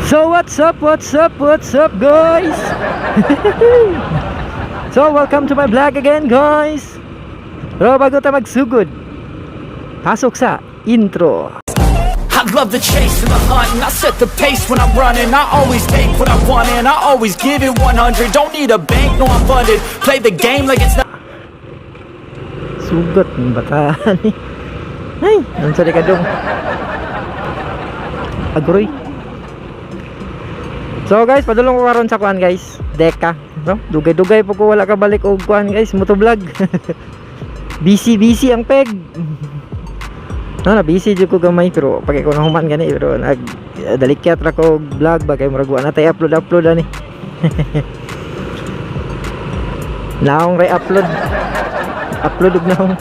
So what's up, what's up, what's up, guys? So welcome to my vlog again, guys. Pero bago ta magsugod, pasok sa intro. I love the chase and the hunt, and I set the pace when I'm running. I always take what I want and I always give it 100. Don't need a bank, no, I'm funded. Play the game like it's not Sugot ng bataan eh. Ay, nansa di kadong. Agroy. So guys, padulong ko karon sa kuan, guys. Deka, no? Dugay-dugay po ko wala ka balik og kuan, guys, motovlog. Busy busy ang peg. No, na busy jud ko gamay, pero pag ko nahuman gani, pero nag dalikyat ra ko og vlog ba kay murag wa na tay upload upload ani. Naong re upload. Upload og naong.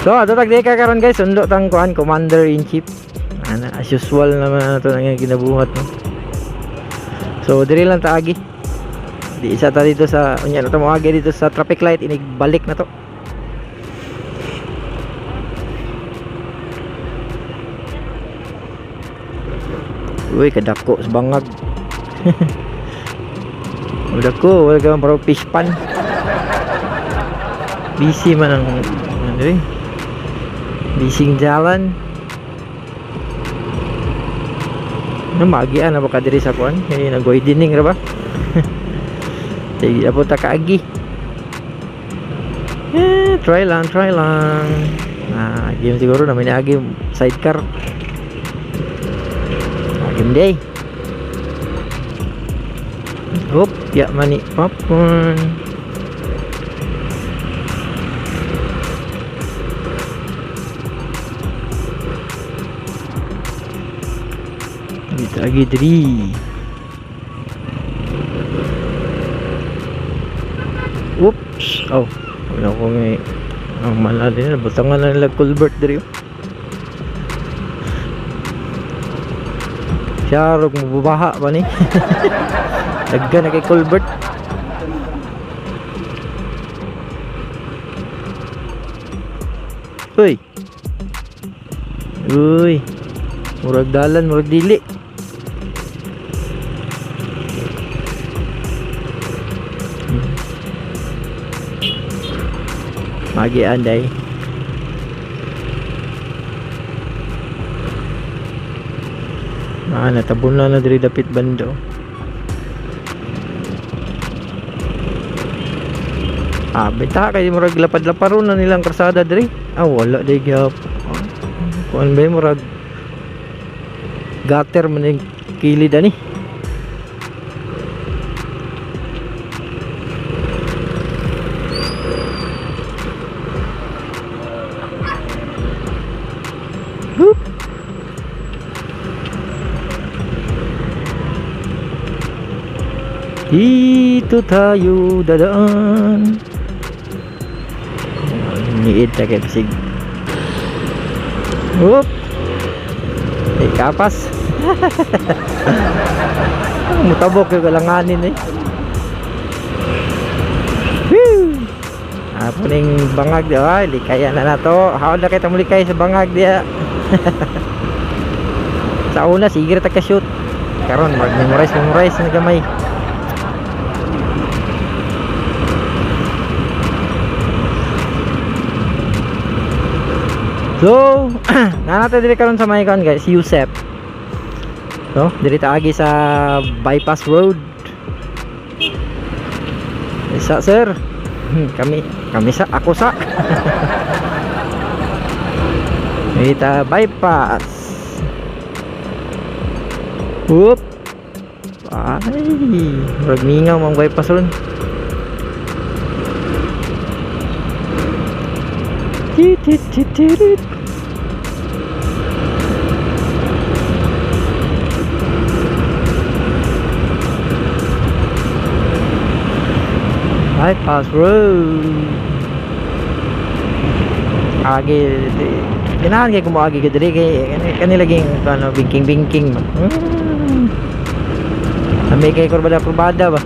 So, ato tag deka karon, guys, sundo tang kuan, commander in chief. Ana, as usual naman na to nang ginabuhat, no. So, diri lang taagi. Di isa ta dito sa unya na to moagi dito sa traffic light, inig balik na to. Uy, kadako sa bangag. Kadako, wala ka man parang fish pan. Busy man ang ano eh. Busy ang jalan. Ano, maagian na ba ka diri sa kuan? Kaya nag-widening ra ba? Sige, po ta kaagi. Eh, try lang, try lang. Ah, game siguro na may naagi sidecar. Ah, game day. Hop, ya mani popcorn. Dito agi diri. Oops. Oh, wala ko may ang mala din, butangan na nila culvert diri. Oh. Siya rog mabubaha ba ni? Daghan na kay culvert. Uy. Uy. Murag dalan, murag dili. Magian day. Ah, natabon na na diri dapit bando. Ah, bita kay murag lapad-laparon na nilang karsada diri. Ah, wala day gyap. Kuan ba murag gutter man yung kilid ani. Whoop. Dito tayo dadaan. Niit na kay bisig. Whoop. Eh, kapas. Mutabok yung kalanganin eh. Woo! Ah, puning bangag di ay, likayan na na to. How na kita mulikay sa bangag diya. Sa una sige ra ta ka shoot. Karon mag memorize memorize na gamay. So, na natin diri karon sa may kuan, guys, Yusep. No, diri ta agi sa bypass road. Isa sir. Kami kami sa ako sa. Diri ta bypass. Whoop. Ay, murag mingaw mang bypass ron. Tit tit tit tit. Bypass road. Agi ganahan kay kumuagi ka diri kay kanila ging ano bingking bingking ba. Ami kay kurbada kurbada ba.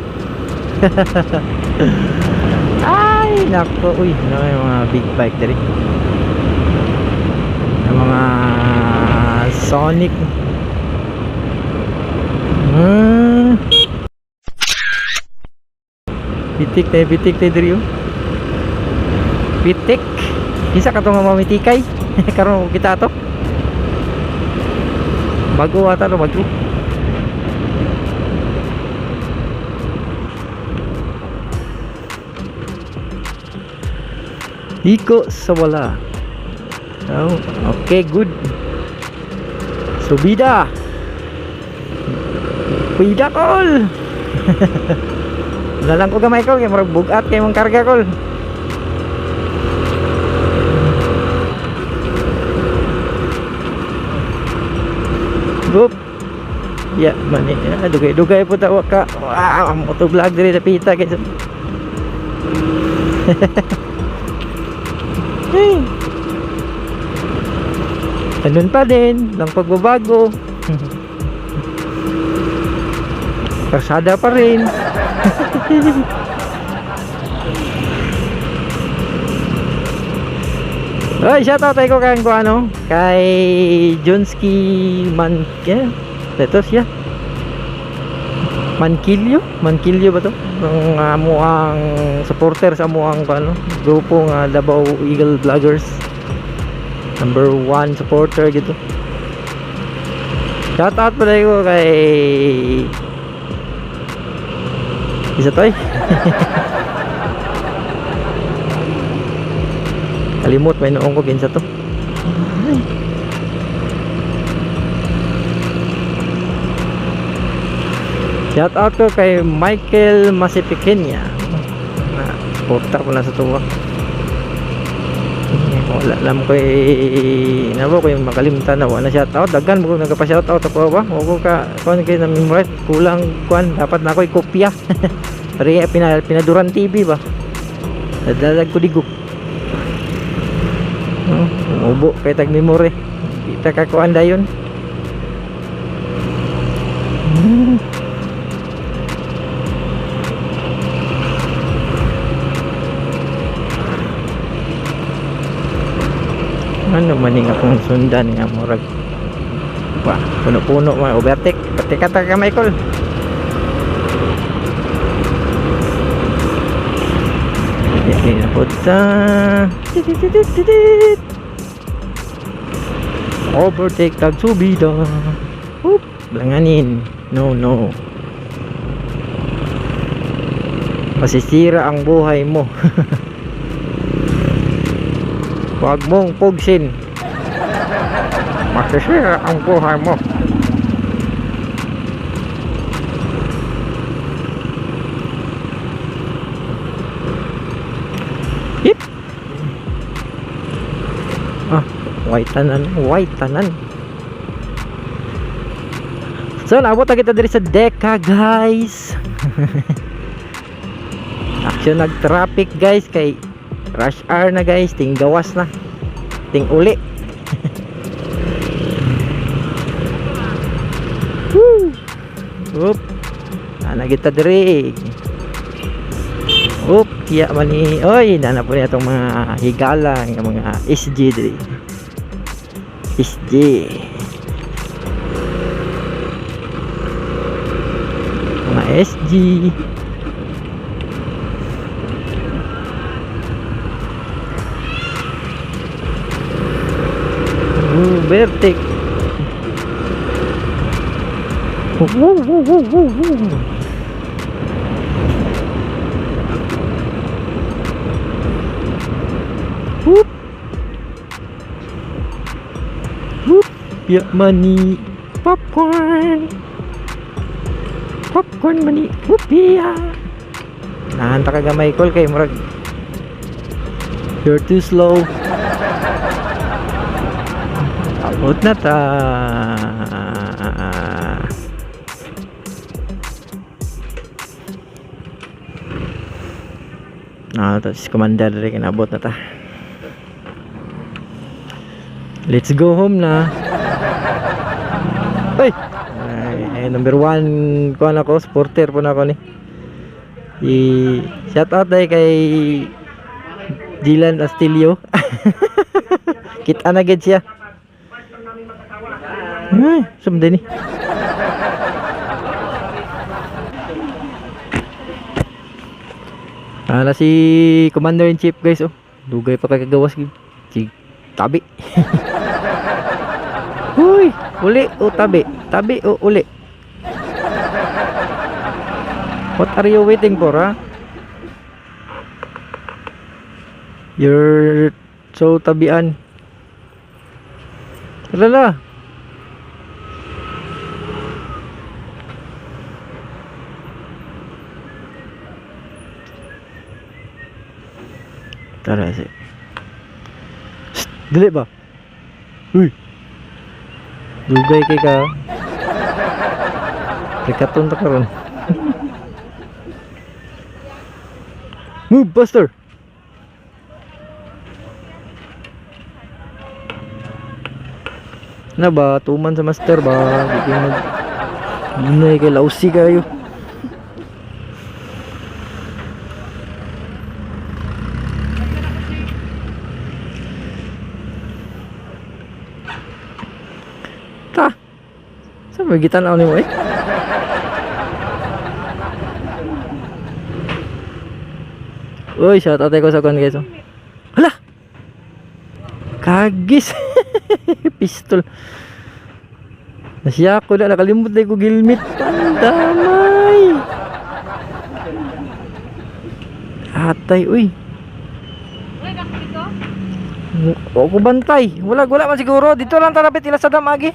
Ay nako, uy, na may mga big bike diri. Ang mga Sonic. Pitik na diri oh. Pitik. Kinsa ka to nga mamitikay? Karon kita to. Bago ata to, bago. Iko sa wala. Oh, okay, good. Subida. Pida kol. Wala lang ko gamay kol kay murag bugat kay mong karga kol. Gup. Ya, mani. Ah, dugay-dugay po ta wa ka. Ah, moto vlog diri dapita kay. Hey. Ganun pa din, lang pagbabago. Kasada pa rin. Ay, shout out tayo ko kay ko ano, kay Jonski Man, yeah. Ito siya. Mankilyo? Mankilyo ba to? Ang amo ang supporter sa amo ang ano, grupo nga Davao Eagle Vloggers. Number one supporter gitu. Shout out pala ko kay isa to eh. Kalimot may noong ko kinsa to. Shout out ko kay Michael Masipiqueña. Na supporter ko na sa tuwa. Wala lang ko eh nabo ko yung makalimtan na wala shout out. Daghan mo ko nagpa shout out ako ba? Wa ko ka kuan kay na memorize kulang kuan dapat na ako'y kopya. Pare pinaduran TV ba? Nadalag ko digo. Oh, umubo kay tag memory. Kita ka kuan dayon. Ano man nga akong sundan nga murag pa puno-puno man overtake overtake ka ta ka Michael. Okay na po ta. Titititititit. Overtake tag subida. Oop, langanin. No, no. Masisira ang buhay mo. Huwag mong pugsin. Masisira ang buhay mo. Yep. Ah, white tanan, white tanan. So, naabot na kita diri sa Deka, guys. Action nag-traffic, guys, kay rush hour na, guys, ting gawas na. Ting uli. Woo! Oop. Ana kita diri. Oop, kiya man ni. Oy, nana po niya itong mga higala nga mga SG diri. SG. Mga SG. Ooh, Vertic. Woo, woo, woo, woo, woo. Whoop. Whoop. Yeah, money. Popcorn. Popcorn money. Whoop, yeah. Nahanta ka gamay kol kay murag. You're too slow. Abot na ta. Ah, tapos commander rin kinabot na ta. Let's go home na. Ay! Ay, ay, number one kuan ako, supporter po na ako ni. I shout out dahil kay Dylan Astilio. Kita na gid siya. Ay, sa man ni. Ala si Commander in Chief, guys, oh. Dugay pa kay kagawas gid. Sig tabi. Uy, uli o tabi. Tabi o uli. What are you waiting for, ha? You're so tabian. Lala. Tara si. Shh, dili ba? Uy. Dugay kay ka. Rekaton ta karon. Move, Buster. Na ba, tuman sa master ba? Di kayo mag... Inay kay lausi kayo. Ta! Sa may gitanaw nimo eh? Uy, shout out ko sa kon guys. Oh. Hala! Kagis! Pistol. Nasiya ko na, nakalimot na ko gilmit. Pandamay! Atay, uy. Uy, bakit ito? O ko bantay. Wala, wala man siguro. Dito lang tarapit ila sa damagi.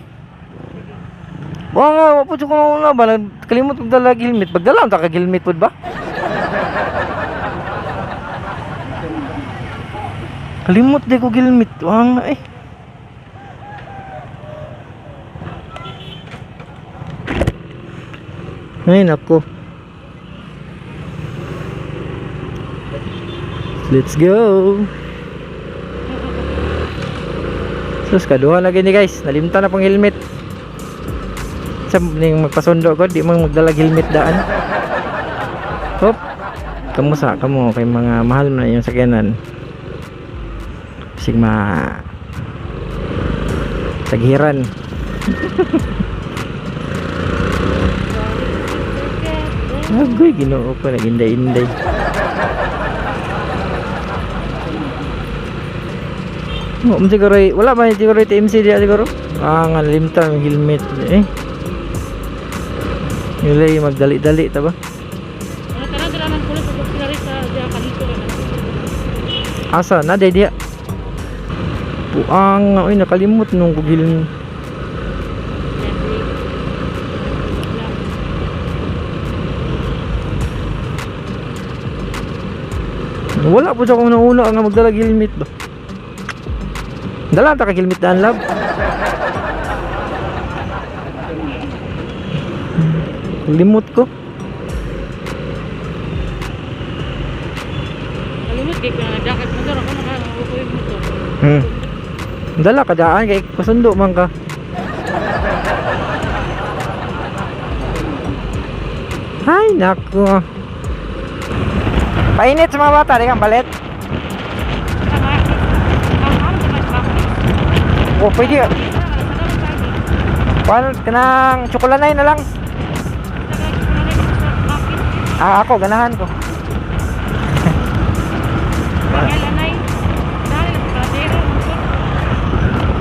Wa nga, wa po ko na ba kalimot kog dala helmet. Pagdala ta ka helmet pud ba? Kalimot di ko helmet. Wa nga eh. Ay nako. Let's go. Sus, kaduha na gini guys. Nalimtan na pang helmet. Sa ning magpasundo ko, di man magdalag helmet daan. Hop. Kamu sa kamo kay mga mahal man na inyong sakyanan. Sigma Saghiran. Agoy, Ginoo ko naginday-inday. Mo siguro eh, wala ba siguro yung TMC diya siguro? Ah, nga limtan ang helmet eh. Nilay magdali-dali ta ba? Ano tara dala man kulo sa sila rin sa diya kanito kay man. Asa na day diya. Puang, oy nakalimot nung kugil. Wala po sa akong nauna nga magdala helmet ba. Dala ta ka helmet daan lab. Limot ko. Kalimot kay ko na jacket motor ako naka ko yung motor. Dala ka daan kay pasundo man ka. Ay nako. Painit sa mga bata, di kang balit. Tama. Ang ano ba bakit? O pwede. Paano kanang tsokolanay na lang. Ah, ako ganahan ko.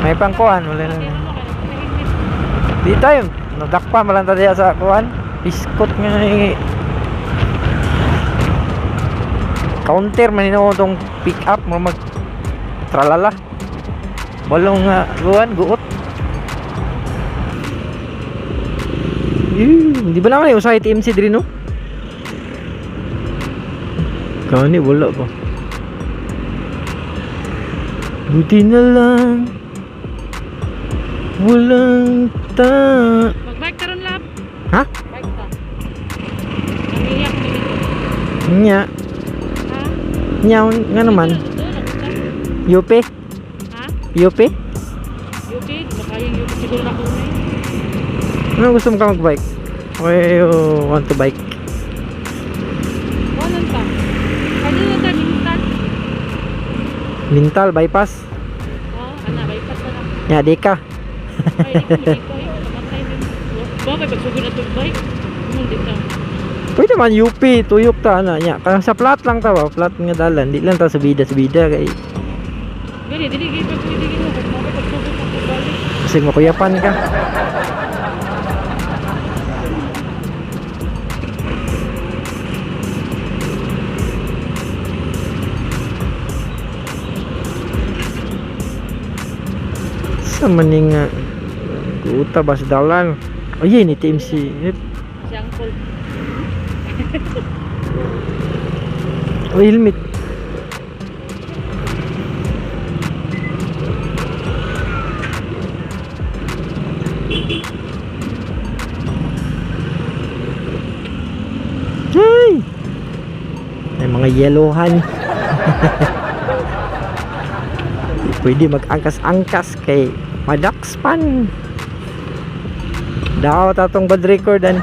May pangkuan wala na. Di tayo. Nadakpa man lang ta diya sa kuan. Biskot nga ni counter man nino tong pick up mo mag tralala. Walong nga kuan guot. Ew, di ba naman eh, usahay TMC diri no? Kani wala pa. Buti na lang walang ta. Mag-bike ka ron, lab. Ha? Bike ka. Namiyak ni dito. Nya, Ha? nya nga naman. Dito, dito, UP, Ha? UP. UP? Baka yung UP siguro na ko na eh. Ano gusto mo ka mag-bike? Why you want to bike? Walang pa. Ano na tayo, mintan? Mental bypass. Oo, ana, bypass na lang. Nya di ka. Ay, di ko malipay. Namatay din. Ba, may pagsugod na itong bike. Hindi ta. Pwede man UP, tuyok ta ana nya. Kanang sa flat lang ta ba, flat nga dalan, di lang ta sa bida sa bida kay Gani, dili gay pag pwede gay mo. Kung may pagsugod na itong balik. kasi makuyapan ka. Sa maning nga guta ba sa dalan? Ay, ni TMC. Si Uncle. Oh, helmet. Ay! May mga yellowhan. Di pwede mag-angkas-angkas kay madakspan. Daw tatong bad record an.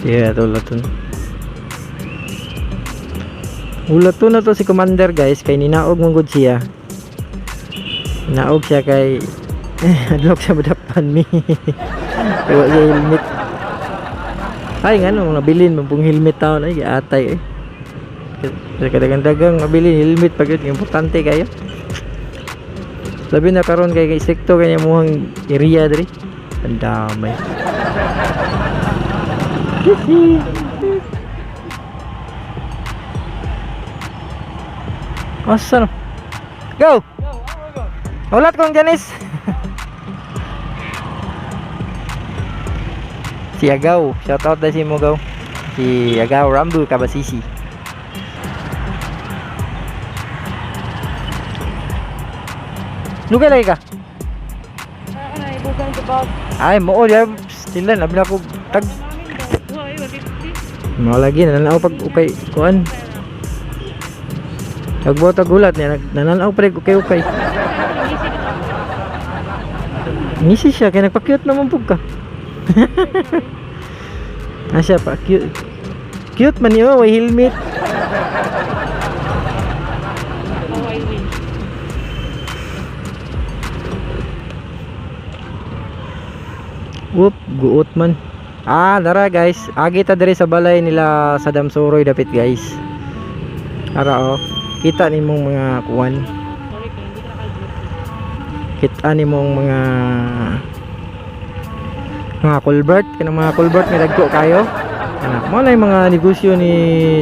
Yeah, ito ulaton. Ulaton na to si Commander guys kay ninaog mong good siya. Ninaog siya kay adlok siya madapan mi. Kaya siya helmet. Ay ngano nabilin man pong helmet taon ay giatay eh. Kaya kadagang-dagang mabilin helmet pag yun importante kayo. Labi na karon kay kay sekto kay muhang area diri. Ang damay. Asa na? Go! Ulat kong Janice! Si Agaw. Shout out na si Mugaw. Si Agaw Rambu Kabasisi. Lugay lagi ka? Ano, ibugan sa bag. Ay, mo ya still na nabila ko tag Ay, 150. mo lagi nananaw pag ukay kuan. Tagbo tagulat niya nananaw pa rin ukay ukay. Ngisi siya kay nagpa-cute naman pug ka. Ah, siya pa cute. Cute man niyo, way helmet. Oh, I win. Whoop, guot man. Ah, dara guys. Agi ta diri sa balay nila sa Damsuroy dapit guys. Ara oh. Kita nimong mga kuan. Sorry, kaya hindi ka naka-group. Kita nimong mga culvert, kanang mga culvert nga dagko kayo. Ana, mo na yung mga negosyo ni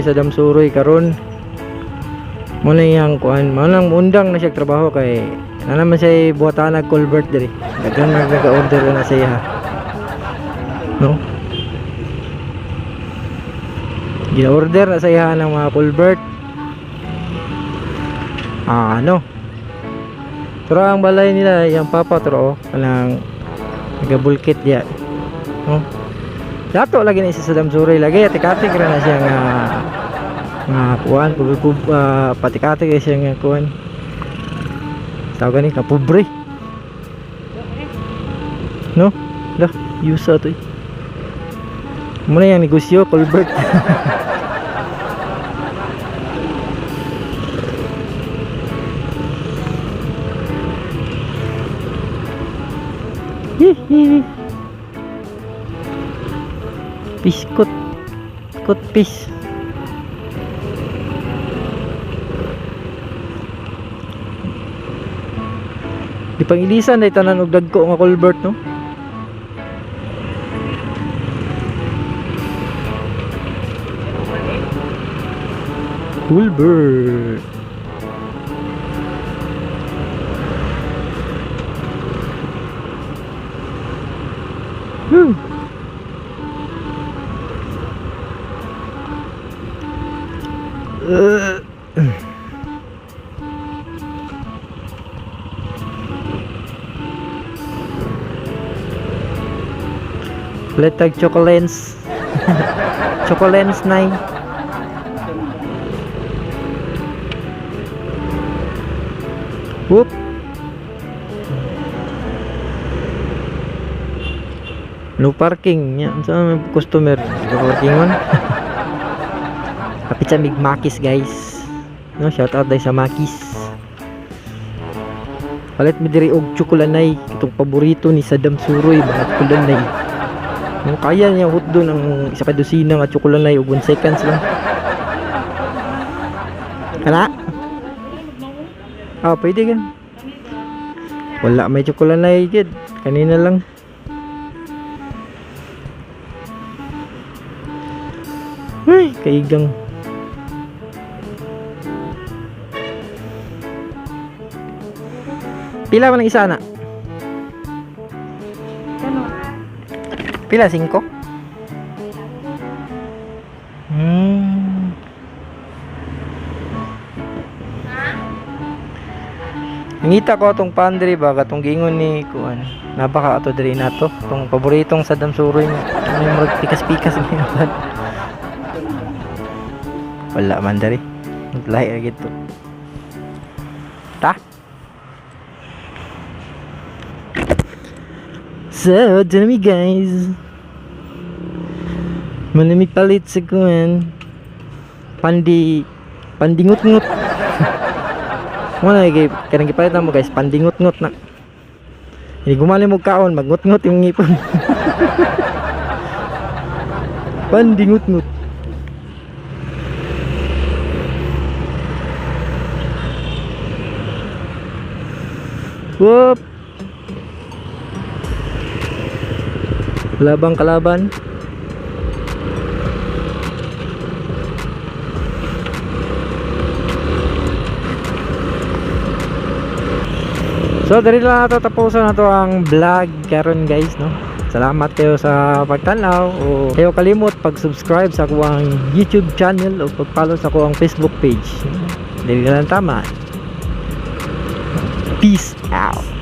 Saddam Suroy karon. Mo na yung kuan, mo nang undang na siya trabaho kay na naman siya buhatan nag culvert diri. Daghan nag nag-order na siya. No? Gina-order na sa iya ng mga culvert. Ah, ano? Pero ang balay nila, yung papa tro, kanang nagabulkit diya. No? Dato lagi na isa sa Damsuray lagi atik-atik ra na siya nga nga kuan pub, patik-atik ra siya nga kuan. Tawag gani ka pobre. No? Dah, yusa to. Eh. Muna yung negosyo, culvert. Hihi. Biskot. Biskot pis. Di pangilisan day tanan og dagko nga culvert no. Culvert. Woo. Letag Chocolens. Chocolens 9. Whoop. No parking nya. Unsa may customer? No parkingon. Kapit sa mig Makis, guys. No, shout out dahil sa Makis. Palit mi diri og tsokolanay, itong paborito ni Saddam Suroy, mga tsokolanay. No, kaya niya hutdon ang isa ka dosina nga tsokolanay og 1 seconds lang. Kana? Ah, pwede ka. Wala may tsokolanay gid. Kanina lang. Ay, kaigang. Pila man ang isa na? Ano? Pila? Singko? Nangita ko atong pandre ba katong giingon ni kuan. Napaka ato diri nato tong paboritong Saddam Suroy mo. Ano yung murag pikas-pikas ngayon. Wala man diri. Lahi ra gito. Ta. So, dyan guys. Manami palit sa kuan. Pandingut-ngut. Wala kay kanang gipalit na mo, guys, pandingut-ngut na. Hindi gumali mo kaon, magngut-ngut yung ngipon. Pandingut-ngut. Whoop! Labang kalaban. So, diri lang nato tapusan na to ang vlog karon, guys, no. Salamat kayo sa pagtanaw o kayo kalimot pag-subscribe sa akuang YouTube channel o pag-follow sa akuang Facebook page. Diri lang tama. Peace out.